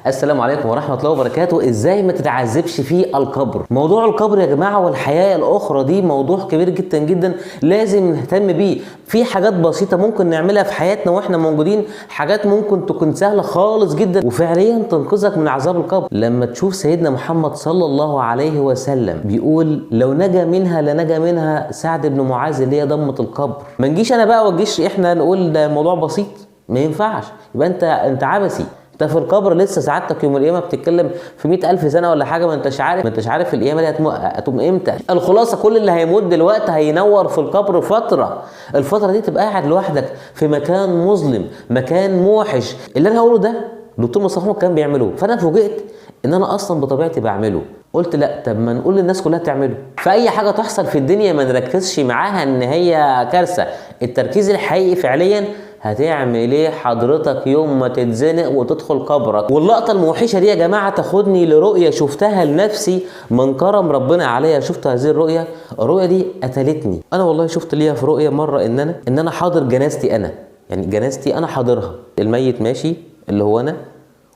السلام عليكم ورحمة الله وبركاته. ازاي ما تتعذبش في القبر؟ موضوع القبر يا جماعة والحياة الأخرى دي موضوع كبير جدا جدا، لازم نهتم بيه. في حاجات بسيطة ممكن نعملها في حياتنا واحنا موجودين، حاجات ممكن تكون سهلة خالص جدا وفعليا تنقذك من عذاب القبر. لما تشوف سيدنا محمد صلى الله عليه وسلم بيقول لو نجا منها لنجا منها سعد بن معاذ اللي هي ضمة القبر، ما نجيش انا بقى وتجيش احنا نقول ده موضوع بسيط، ما ينفعش. يبقى انت عبثي، انت في القبر لسه سعادتك يوم القيامة بتتكلم في 100,000 سنة ولا حاجة، ما انتش عارف القيامة دي هتقوم امتى. الخلاصة كل اللي هيموت دلوقتي هينور في القبر فترة، الفترة دي تبقى قاعد لوحدك في مكان مظلم، مكان موحش. اللي انا هقوله ده دكتور مصطفى محمود كان بيعمله، فانا فوجئت ان انا اصلا بطبيعتي بعمله. قلت لا، طب ما نقول للناس كلها تعمله. فاي حاجة تحصل في الدنيا ما نركزش معاها ان هي كارثة، التركيز الحقيقي فعليا هتعمل ايه حضرتك يوم ما تتزنق وتدخل قبرك. واللقطه الموحشه دي يا جماعة تاخدني لرؤية شفتها لنفسي من كرم ربنا عليا. شفت هذه الرؤية، الرؤية دي قتلتني انا والله. شفت ليها في رؤية مرة ان انا حاضر جنازتي انا، يعني جنازتي انا حاضرها، الميت ماشي اللي هو انا،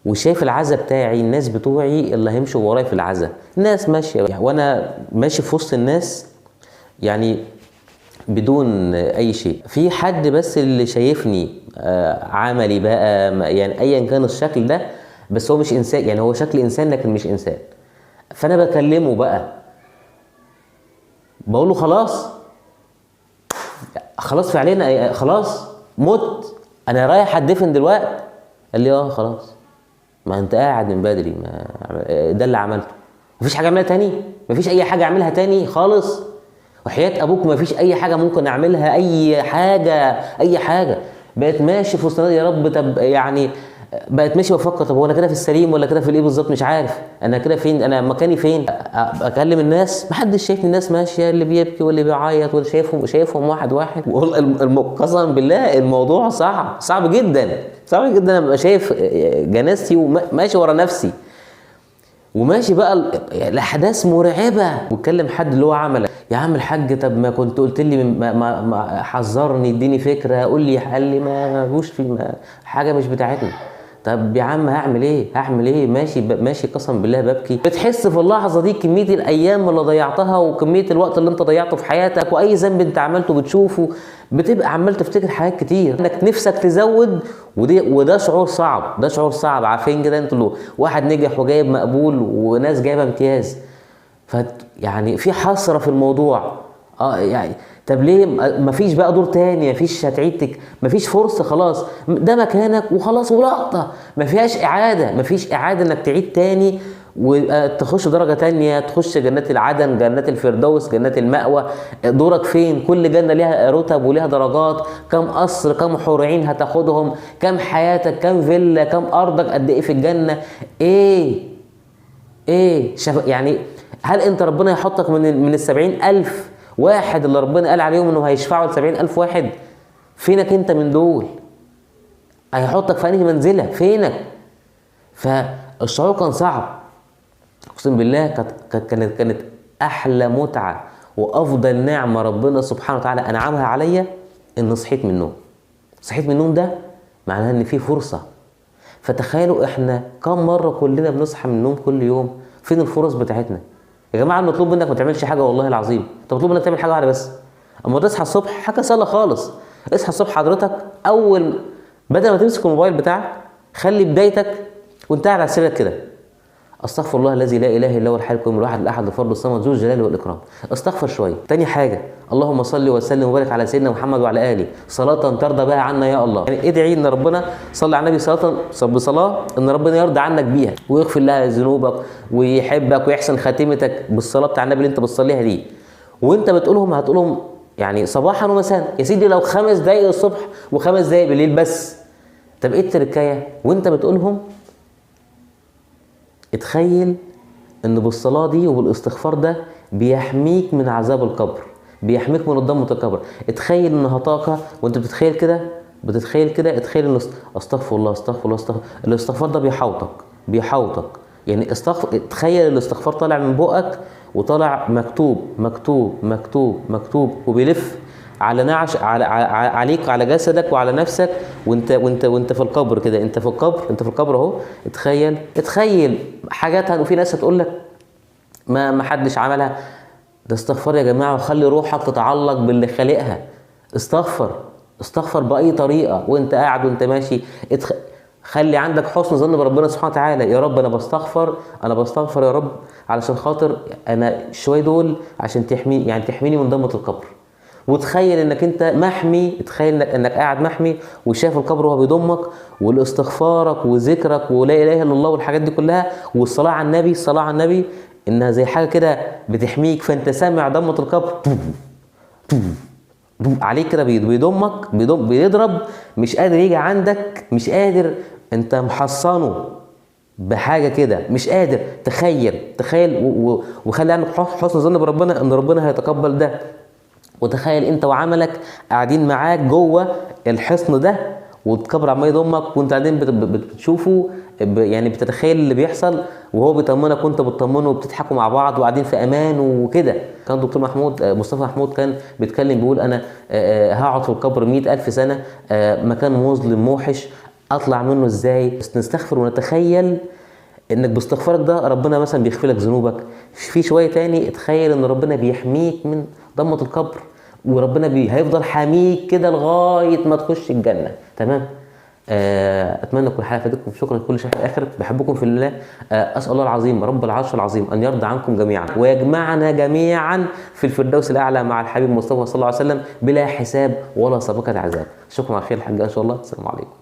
وشايف العزا بتاعي، الناس بتوعي اللي هيمشوا ورايا في العزا، الناس ماشية وانا ماشي في وسط الناس يعني بدون اي شيء. في حد بس اللي شايفني، عملي بقى، يعني ايا كان الشكل ده، بس هو مش انسان، يعني هو شكل انسان لكن مش انسان. فانا بكلمه بقى، بقول له خلاص خلاص فعليا خلاص مت، انا رايح اتدفن دلوقتي. قال لي اه خلاص، ما انت قاعد من بدري، ما ده اللي عملته، مفيش حاجة اعملها تاني، مفيش اي حاجة اعملها تاني خالص، وحياة ابوك مفيش اي حاجة ممكن اعملها، اي حاجة اي حاجة. بقيت ماشي في وسط يا رب، طب يعني بقيت ماشي بفكر، طب هو انا كده في السليم ولا كده في الايه بالظبط؟ مش عارف انا كده فين، انا مكاني فين. اكلم الناس محدش شايفني، الناس ماشية اللي بيبكي واللي بيعيط واللي شايفهم واحد واحد. قسما بالله الموضوع صعب، صعب جدا، صعب جدا. انا ببقى شايف جنازتي وماشي ورا نفسي وماشي بقى الاحداث مرعبة. واتكلم حد اللي هو عمل، يا عم الحاج طب ما كنت قلت لي، ما حذرني، اديني فكرة، قول لي. قال لي ما فيش في ما حاجة مش بتاعتنا. طب يا عم هعمل ايه، هعمل ايه؟ ماشي ماشي قسم بالله ببكي. بتحس في اللحظة دي كمية الايام اللي ضيعتها وكمية الوقت اللي انت ضيعته في حياتك، واي ذنب انت عملته بتشوفه، بتبقى عمال تفتكر حاجات كتير انك نفسك تزود. وده شعور صعب، ده شعور صعب. عارفين كده انتوا لو واحد نجح وجايب مقبول وناس جايبه امتياز، ف يعني في حسرة في الموضوع. يعني طب ليه مفيش بقى دور تاني، مفيش هتعيد مفيش فرصة، خلاص ده مكانك وخلاص، ولقطه ما فيهاش اعاده، مفيش اعاده انك تعيد تاني وتخش درجه تانية، تخش جنات العدن، جنات الفردوس، جنات المأوى. دورك فين؟ كل جنة ليها رتب وليها درجات، كم قصر، كم حور عين هتاخدهم، كم حياتك، كم فيلا، كم ارضك، قد ايه في الجنة، ايه ايه شف... يعني هل انت ربنا يحطك من ال70,000 واحد اللي ربنا قال عليهم انه هيشفعوا ل70,000 واحد؟ فينك انت من دول؟ هيحطك في انهي منزله؟ فينك؟ فالشعور كان صعب اقسم بالله. كانت احلى متعه وافضل نعمه ربنا سبحانه وتعالى انعمها عليا ان صحيت من النوم. صحيت من النوم ده معناها ان في فرصة. فتخيلوا احنا كم مرة كلنا بنصحى من النوم كل يوم، فين الفرص بتاعتنا يا جماعة؟ المطلوب منك ما تعملش حاجة والله العظيم، انت مطلوب منك تعمل حاجة واحدة بس. اما تصحى الصبح حاجة سهلة خالص، اصحى الصبح حضرتك اول بدل ما تمسك الموبايل بتاعك، خلي بدايتك وانت قاعد على سريرك كده، استغفر الله الذي لا اله الا هو الحي القيوم الواحد الاحد الفرد الصمد ذو الجلال والاكرام، استغفر شوية. تاني حاجة اللهم صل وسلم وبارك على سيدنا محمد وعلى اله صلاة ترضى بها عنا يا الله. يعني ادعي ان ربنا، صلي على النبي صلاة بصلاة ان ربنا يرضى عنك بيها ويغفر لها ذنوبك ويحبك ويحسن خاتمتك بالصلاة بتاع النبي اللي انت بتصليها دي. وانت بتقولهم هتقولهم يعني صباحا ومساء يا سيدي، لو 5 دقايق الصبح و5 دقايق بالليل بس. طب ايه التركايه وانت بتقولهم؟ اتخيل ان بالصلاة دي وبالاستغفار ده بيحميك من عذاب القبر، بيحميك من ضمة القبر. اتخيل انها طاقة وانت بتتخيل كده، بتتخيل كده، اتخيل ان استغفر الله استغفر الله استغفر، الاستغفار ده بيحوطك، بيحوطك. يعني اتخيل الاستغفار طالع من بقك وطالع مكتوب مكتوب مكتوب مكتوب وبيلف على نعش، على عليك، على جسدك وعلى نفسك، وانت في القبر كده، انت في القبر، انت في القبر اهو. اتخيل حاجات، وفي ناس هتقول لك ما حدش عملها. ده استغفر يا جماعة، وخلي روحك تتعلق باللي خالقها. استغفر باي طريقه، وانت قاعد وانت ماشي. خلي عندك حسن ظن بربنا سبحانه وتعالى. يا رب انا بستغفر، انا بستغفر يا رب علشان خاطر انا شوية دول، عشان تحميني، يعني تحميني من ضمه القبر. وتخيل انك انت محمي، تخيل انك قاعد محمي وشايف القبر وهو بيضمك، والاستغفارك وذكرك ولا اله الا الله والحاجات دي كلها، والصلاة على النبي، الصلاة على النبي انها زي حاجة كده بتحميك. فانت سامع ضمه القبر عليك كده، بيضمك، بيضرب، مش قادر يجي عندك، مش قادر، انت محصنة بحاجة كده، مش قادر. تخيل وخلي عندك حسن ظن بربنا ان ربنا هيتقبل ده. وتخيل انت وعملك قاعدين معاك جوه الحصن ده، والقبر عمال يضمك، وانت قاعدين بتشوفه، يعني بتتخيل اللي بيحصل، وهو بيطمنك وانت بتطمنه، وبتضحكوا مع بعض وقاعدين في امان وكده. كان دكتور مصطفى محمود كان بيتكلم بيقول انا، هقعد في القبر 100,000 سنة، مكان مظلم موحش، اطلع منه ازاي؟ بس نستغفر ونتخيل انك باستغفارك ده ربنا مثلا بيغفر لك ذنوبك. في شوية تاني اتخيل ان ربنا بيحميك من ضمه القبر، وربنا هيفضل حاميك كده لغاية ما تخش الجنة. تمام؟ اتمنى تكون الحلقة فادتكم. شكرا لكل شيء في الاخر، بحبكم في الله. اسال الله العظيم رب العرش العظيم ان يرضى عنكم جميعا، ويجمعنا جميعا في الفردوس الاعلى مع الحبيب مصطفى صلى الله عليه وسلم بلا حساب ولا سابقه عذاب. اشوفكم على خير الحلقة ان شاء الله. السلام عليكم.